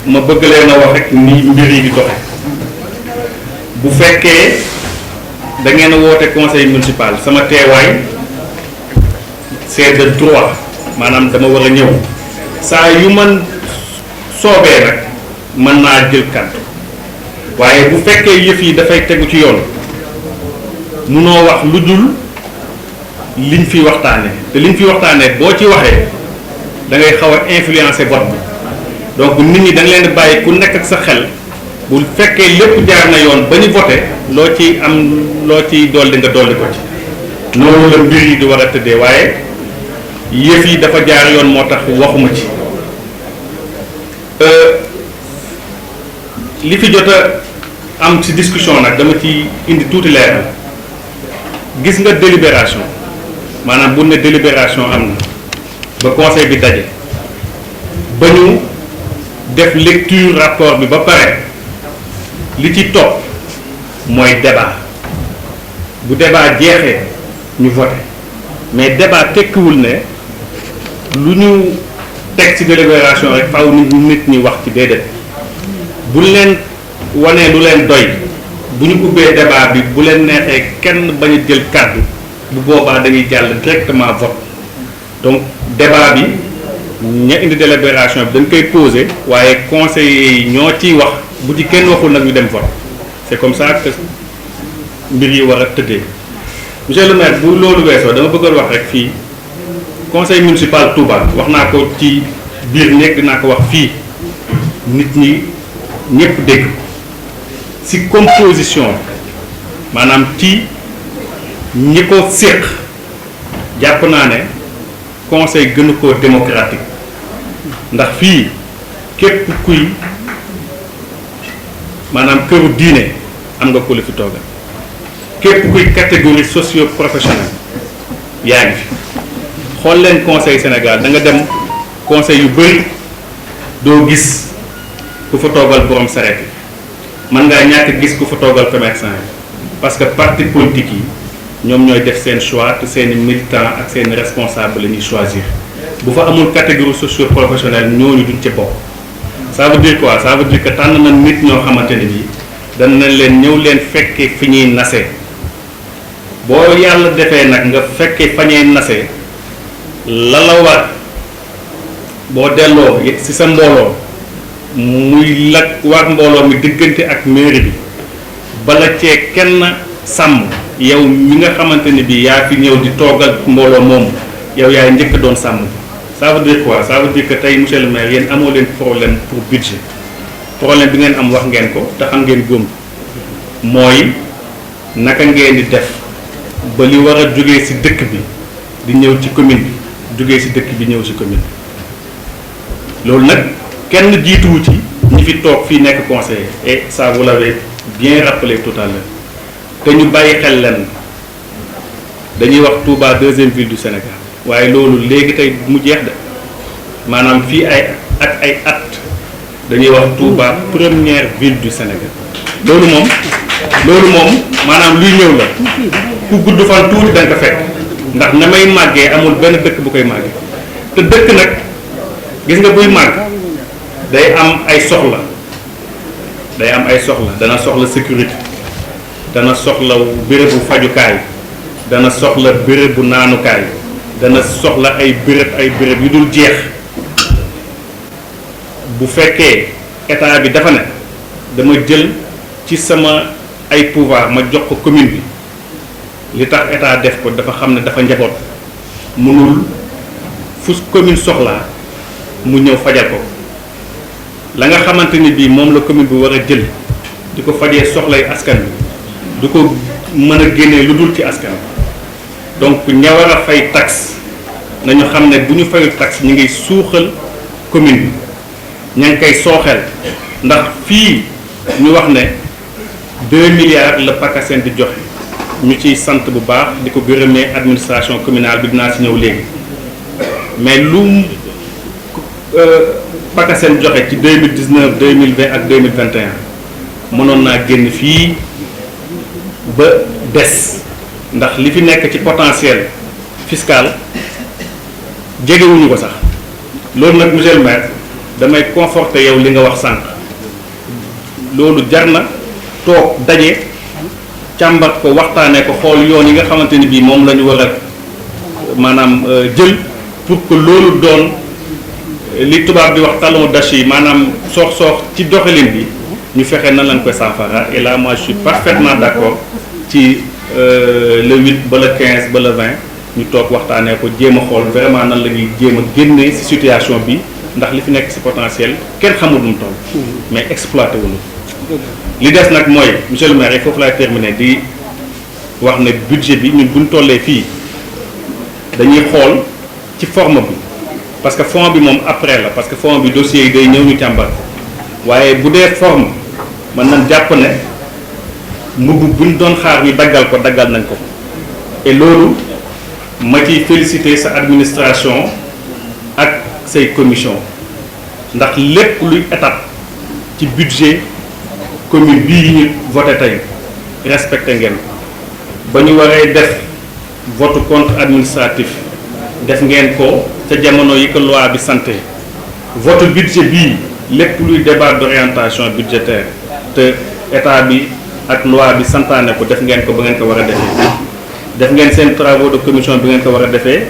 ma bëgg leen a wax rek ni mbir yi di doxe bu fekkee da ngeen a woote conseil municipal sama teewaay c'est de droit maanaam dama war a ñëw saa yu man soobee nag mën naa jël kàddu waaye bu fekkee yëf yi dafay tegu ci yoon munoo wax lu dul liñ fi waxtaane te liñ fi waxtaane boo ci waxee da ngay xaw a influencer vote bi donc nit ñi da nga leen di bàyyi ku nekk ak sa xel bu fekkee lépp jaar na yoon ba ñu voté loo ci am loo ciy dolli nga dolli ko ci noonu la mbir yi di war a tëddee waaye yëf yi dafa jaar yoon moo tax waxuma ci li fi jot a am ci discussion nag dama ci indi tuuti leeral gis nga délibération maanaam bu ne délibération am na ba conseil bi daje ba ñu def lecture rapport bi ba pare li ci topp mooy débat bu débat jeexee ñu voté mais débat tekkiwul ne lu ñu teg ci délibération rek faaw nit ñi wax ci déedéet bu leen wanee lu leen doy bu ñu ubbee débat bi bu leen neexee kenn bañ a jël kàddu bu boobaa dañuy jàll directement vote donc débat bi ña indi délibération bi dañ koy poser waaye conseillers yi ñoo ciy wax bu ci kenn waxul nag ñu dem vote c'est comme ça que mbir yi war a tëddee monsieur le maire bu loolu weesoo dama bëggoon wax rek fii conseil municipal Touba wax naa ko ci biir nekk naa ko wax fii nit ñi ñëpp dégg ci composition maanaam ci ñi ko séq jàpp naa ne conseil gënu koo démocratique ndax fii képp kuy maanaam këru diine am nga ko la fi toogal képp kuy catégorie socio-professionnelle yaa ngi fi xool leen conseil Sénégal da nga dem conseil yu bëri doo gis ku fa toogal borom sareet yi mën ngaa ñàkk gis ku fa toogal commerçant yi parce que parti politique yi ñoom ñooy def seen choix te seeni militant ak seeni responsable la ñuy choisir bu fa amul catégorie socio-professionnelle ñooñu duñ ci bokk ça veut dire quoi ça veut dire que tànn na nit ñoo xamante ne bii dana leen ñëw leen fekkee fi ñuy nasee boo yàlla defee nag nga fekkee fa ñuy nasee la la war boo delloo ci sa mbooloo muy la war mbooloo mi diggante ak mairie bi bala cee kenn sàmm yow mi nga xamante ne bii yaa fi ñëw di toogal mbooloo moomu yow yaay njëkk doon sàmm ça veut dire quoi ça veut dire que tey monsieur le maire yéen amoo leen problème pour budget problème bi ngeen am wax ngeen ko te xam ngeen góom mooy naka ngeen di def ba li war a jógee ci dëkk bi di ñëw ci commune bi jógee ci dëkk bi ñëw ci commune bi loolu nag kenn jiituwu ci ñi fi toog fii nekk conseiller et ça vous l'avez bien rappelé tout à l'heure te ñu bàyyi xel leen dañuy wax Touba deuxième ville du Sénégal waaye loolu léegi tey mu jeex de maanaam fii ay at dañuy wax Touba première ville du Sénégal loolu moom maanaam luy ñëw la ku gudd fan tuuti da nga ko fekk ndax na may màggee amul benn dëkk bu koy màggee te dëkk nag gis nga buy màgg day am ay soxla dana soxla sécurité dana soxla bérébu fajukaay dana soxla bérébu naanukaay dana soxla ay béréb yu dul jeex bu fekkee état bi dafa ne dama jël ci sama ay pouvoir ma jox ko commune bi li tax état def ko dafa xam ne dafa njaboot mënul fu commune soxlaa mu ñëw fajal ko la nga xamante ni bii moom la commune bi war a jël di ko fajee soxlay askan bi du ko mën a génnee lu dul ci askan donc ña war a fay taxe nañu xam ne bu ñu fayul taxe ñu ngi suuxal commune bi ña ngi koy sooxeel ndax fii ñu wax ne 2 milliards la PACASEN di joxe ñu ciy sant bu baax di ko gërëmee administration communale bi dinaa ci ñëw léegi mais lu PACASEN joxe ci 2019 2020 ak 2021 mënoon naa génn fii ba des ndax li fi nekk ci potentiel fiscal jegewuñu ko sax loolu nag monsieur le maire damay conforter yow li nga wax sànq loolu jar na toog daje càmbar ko waxtaanee ko xool yoon yi nga xamante ni bii moom la ñu war a maanaam jël pour que loolu doon li tubaab di wax talon d'Achille maanaam soox ci doxalin bi ñu fexe nan lañ koy saafara et là moi je suis parfaitement d'accord ci le 8 ba le 15 ba le 20 ñu toog waxtaanee ko jéem a xool vraiment nan la ñuy jéem a génnee ci situation bi ndax li fi nekk ci potentiel kenn xamul nu mu toll mais exploité wuñu li des nag mooy monsieur le maire yi foofu laay terminer di wax ne budget bi ñun buñ tollee fii dañuy xool ci forme bi parce que fond bi moom après la parce que fond bi dossier yi day ñëw ñu càmbar waaye bu dee forme mën nañ jàpp ne mbubb buñ doon xaar ñu daggal ko daggal nañ ko et loolu ma ciy féliciter sa administration ak say commission ndax lépp luy étape ci budget commune bii ñu voté tey respecté ngeen ba ñu waree def vote compte administratif def ngeen ko ca jamono yi ko loi bi santé vote budget bii lépp luy débat d'orientation budgétaire te état bi ak loi bi santaane ko def ngeen ko ba ngeen ko war a defee def ngeen seen travaux de commission bi ngeen ko war a defee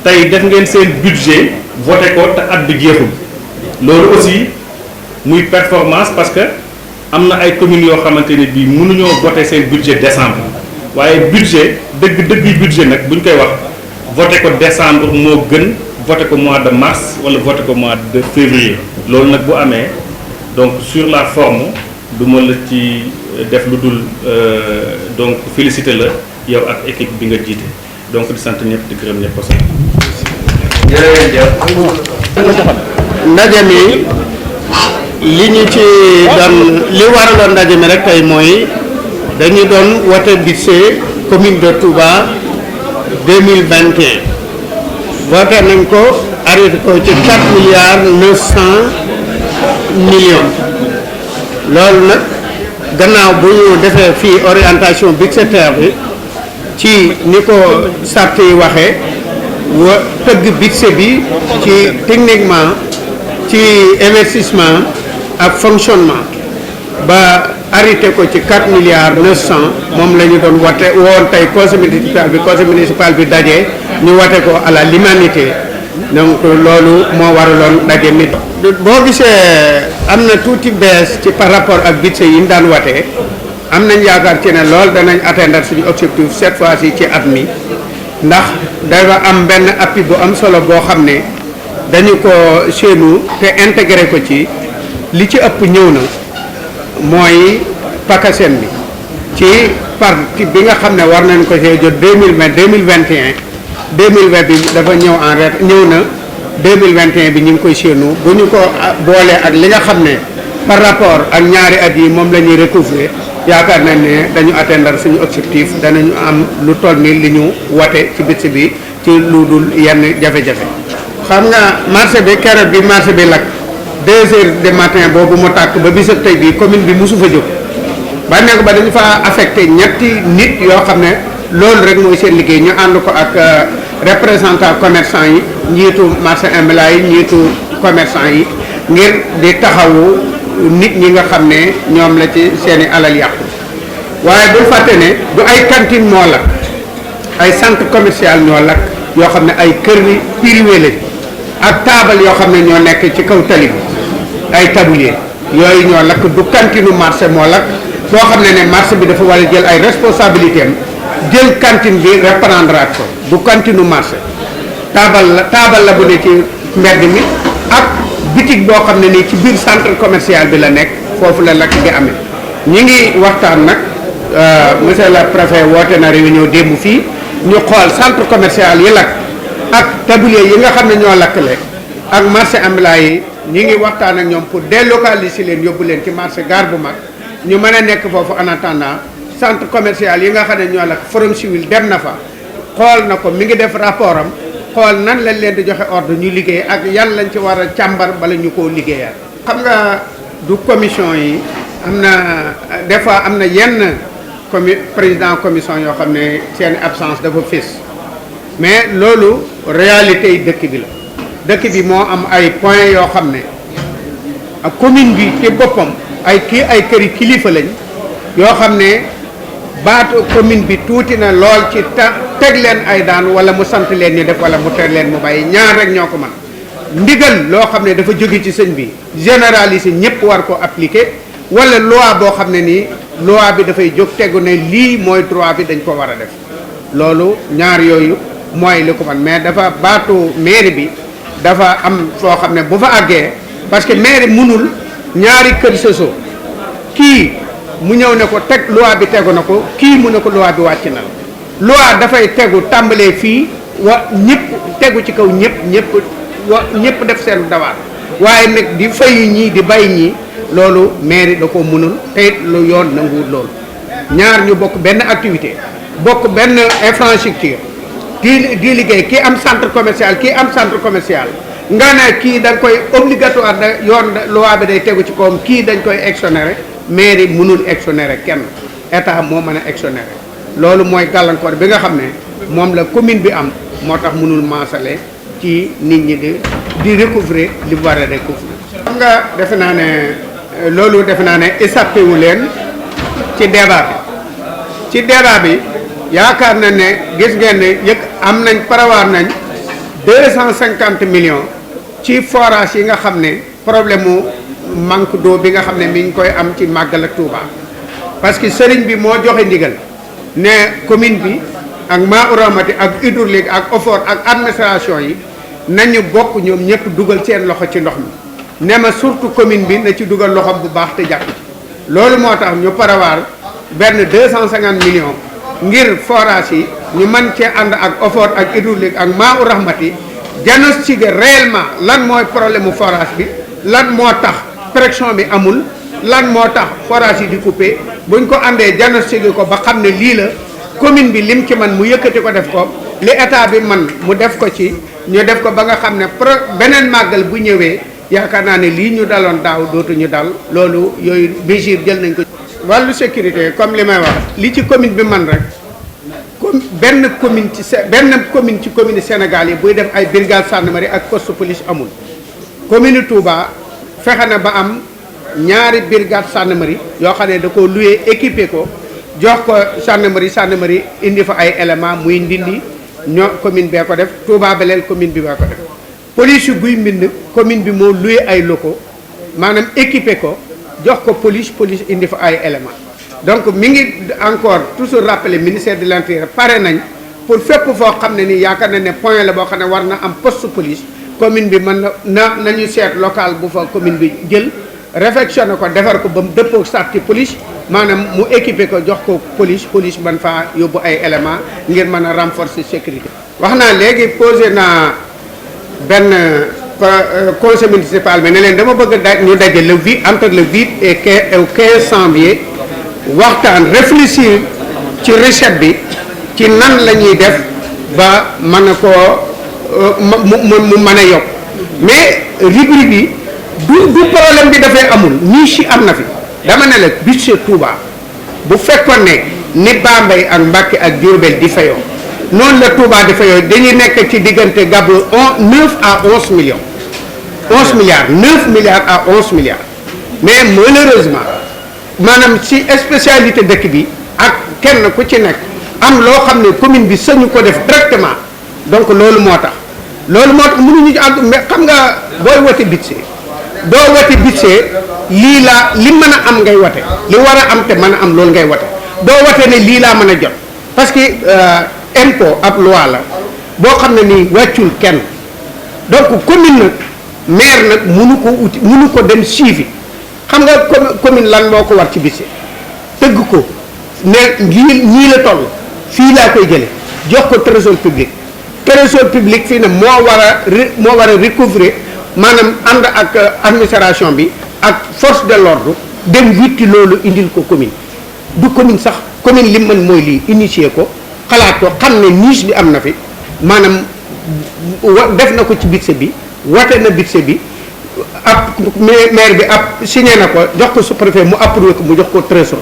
tey def ngeen seen budget voté ko te at bi jeexul loolu aussi muy performance parce que am na ay communes yoo xamante ne bii mënuñoo voté seen budget décembre waaye budget dëgg budget nag bu ñu koy wax voté ko décembre moo gën voté ko mois de mars wala voté ko mois de février loolu nag bu amee donc sur la forme du ma la ci def lu dul donc féliciter la yow ak équipe bi nga jiite donc di sant ñëpp di gërëm ñëpp aussi. ndaje mi li ñu ci doon li waraloon ndaje mi rek tey mooy dañu doon wote budget commune de Touba 2021 voté nañ ko arrêté ko ci 4 milliards 900 millions loolu nag gannaaw bu ñu defee fii orientation budgétaire bi ci ni ko sart yi waxee wa tëgg budget bi ci techniquement ci investissement ak fonctionnement ba arrêté ko ci 4 milliards 900 moom la ñu doon wate woon tey conseil municipal bi daje ñu wate ko à la l'unanimité donc loolu moo waraloon daje mi boo gisee am na tuuti bees ci par rapport ak budget yi ñu daan watee am nañ yaakaar ci ne lool danañ atteindre suñu objectif cette fois-ci ci at mi ndax dafa am benn appui bu am solo boo xam ne dañu ko chez nous te intégré ko ci li ci ëpp ñëw na mooy PACASEN bi ci partie bi nga xam ne war nañ ko see jot 2020 2021 2020 bi dafa ñëw en ret ñëw na 2021 bi ñu ngi koy chez nous bu ñu ko boolee ak li nga xam ne par rapport ak ñaari at yi moom la ñuy recouvrer yaakaar nañ ne dañu atteindre suñu objectif danañu am lu toll ni li ñu wate ci budget bi ci lu dul yenn jafe-jafe. xam nga marché bi keroog bi marché bi lakk 2 heures du matin boobu mu tàkk ba bisab tey bi commune bi mosu fa jóg ba nekk ba dañu fa affecté ñetti nit yoo xam ne loolu rek mooy seen liggéey ñu ànd ko ak représentant commerçant yi njiitu marché ambulant yi njiitu commerçant yi ngir di taxawu nit ñi nga xam ne ñoom la ci seeni alal yàqu waaye bul fàtte ne du ay cantine moo lakk ay centre commercial ñoo lakk yoo xam ne ay kër yi privé lañ ak taabal yoo xam ne ñoo nekk ci kaw tali bi ay tablier yooyu ñoo lakk du cantine marché moo lakk boo xam ne marché bi dafa war a jël ay responsabilité am jël cantine bi reprendre ak ko du cantine marché taabal la bu ne ci mbedd mi ak boutique boo xam ne nii ci biir centre commercial bi la nekk foofu la lakk bi amee ñi ngi waxtaan nag monsieur le préfet woote na réunion démb fii ñu xool centre commercial yi lakk ak tablier yi nga xam ne ñoo lakkale ak marché ambulant yi ñi ngi waxtaan ak ñoom pour délocaliser leen yóbbu leen ci marché gare bu mag ñu mën a nekk foofu en attendant centre commercial yi nga xam ne ñoo lakk forum civil dem na fa xool na ko mi ngi def rapport am xool nan lañ leen di joxe ordre ñu liggéey ak yan lañ ci war a càmbar bala ñu koo liggéeyaat. xam nga du commission yi am na des fois am na yenn président commission yoo xam ne seen absence dafa fés mais loolu réalité yi dëkk bi la dëkk bi moo am ay points yoo xam ne ak commune bi ci boppam ay këri kilifa lañ yoo xam ne baatu commune bi tuuti na lool ci teg leen ay daan wala mu sant leen ñu def wala mu teg leen mu bàyyi ñaar rek ñoo ko mën ndigal loo xam ne dafa jóge ci sëñ bi généralisé ñëpp war ko appliquer wala loi boo xam ne nii loi bi dafay jóg tegu ne lii mooy droit bi dañ ko war a def loolu ñaar yooyu mooy li ko man mais dafa baatu mairie bi dafa am foo xam ne bu fa àggee parce que mairie mënul ñaari kër sësoo kii mu ñëw ne ko teg loi bi tegu na ko kii mu ne ko loi bi wàcc na la loi dafay tegu tàmbalee fii wa ñëpp tegu ci kaw ñëpp def seen dawaar waaye nag di fayu ñii di bay ñii loolu mairie da ko mënul te it lu yoon nanguwul loolu ñaar ñu bokk benn activité bokk benn infrastructure di liggéey kii am centre commercial kii am centre commercial nga ne kii da nga koy obligatoire da yoon loi bi day tegu ci kawam kii dañ koy exonérer mairie mënul exonérer kenn état moo mën a exonérer loolu mooy gàllankoor bi nga xam ne moom la commune bi am moo tax mënul maasale ci nit ñi di recouvrer li mu war a recouvrer. xam nga defe naa ne loolu defe naa ne échappé wu leen ci débat bi yaakaar na ne gis ngeen ne yëg am nañ parawaar nañ 250 millions ci forage yi nga xam ne problème mu manque d'eau bi nga xam ne mi ngi koy am ci màggal ak Touba parce que sëriñ bi moo joxe ndigal ne commune bi ak Maa Uramati ak hydraulique ak OFOR ak administration yi nañu bokk ñoom ñëpp dugal seen loxo ci ndox mi ne ma surtout commune bi na ci dugal loxom bu baax te jàpp ci loolu moo tax ñu parawaar benn 250 millions ngir forage yi ñu mën cee ànd ak OFOR ak hydraulique ak Maa Uramati diagnostiquer réellement lan mooy problème mu forage bi lan moo tax pression bi amul lan moo tax forage yi di coupé buñ ko àndee diagnostiquer ko ba xam ne lii la commune bi lim ci man mu yëkkati ko def ko li état bi man mu def ko ci ñu def ko ba nga xam ne beneen màggal bu ñëwee yaakaar naa ne lii ñu daloon daaw dootuñu dal loolu yooyu mesure jël nañ ko. wàllu sécurité comme li may wax li ci commune bi man rek benn commune ci commune Sénégal yi buy def ay brigade gendarmerie ak poste police amul commune Touba fexe na ba am ñaari brigade gendarmerie yoo xam ne da ko loué équipé ko jox ko gendarmerie indi fa ay éléments muy Ndindi ñoo commune bee ko def Touba Belel commune bi bee ko def police yu guy mbind commune bi moo loué ay locaux maanaam équipé ko jox ko police indi fa ay éléments donc mi ngi encore toujours rappeler ministère de l'intérieur pare nañ pour fépp foo xam ne nii yaakaar na ne point la boo xam ne war na am poste police commune bi mën nañu seet local bu fa commune bi jël réfectionné ko defar ko ba mu dëppoo sarti police maanaam mu équipé ko jox ko police mën faa yóbbu ay éléments ngir mën a renforcer sécurité. wax naa léegi posé naa benn conseil municipal bi ne leen dama bëgg ñu daje le 8 entre le 8 et 15 janvier waxtaan réfléchir ci recette bi ci nan la ñuy def ba mën a koo mu mën a yokk mais rubrique bi du problème bi dafay amul niche yi am na fi dama ne la budget Touba bu fekkoon ne ni Bambey ak Mbacké ak Diourbel di fayoo noonu la Touba di fayoo dañuy nekk ci diggante gàbbu 9 à 11 millions 11 milliards 9 milliards à 11 milliards mais malheureusement maanaam ci spécialité dëkk bi ak kenn ku ci nekk am loo xam ne commune bi sañu ko def directement donc loolu moo tax mënuñu àgg mais xam nga booy wote budget doo wote budget lii laa li mën a am ngay wote li war a am te mën a am loolu ngay wote doo wote ne lii laa mën a jot parce que impôt ab loi la boo xam ne nii wàccul kenn donc commune nag maire nag mënu ko dem suivi xam nga commune lan moo ko war ci budget tëgg ko ne ñii la toll fii laa koy jële jox ko trésor public fii ne moo war a recouvrer maanaam ànd ak administration bi ak force de l'ordre dem witti loolu indil ko commune du commune sax commune li mën mooy lii initier ko xalaat ko xam ne niche bi am na fi maanaam def na ko ci budget bi wate na budget bi ab maire bi ab signé na ko jox ko sous-préfet mu approuvé ko mu jox ko trésor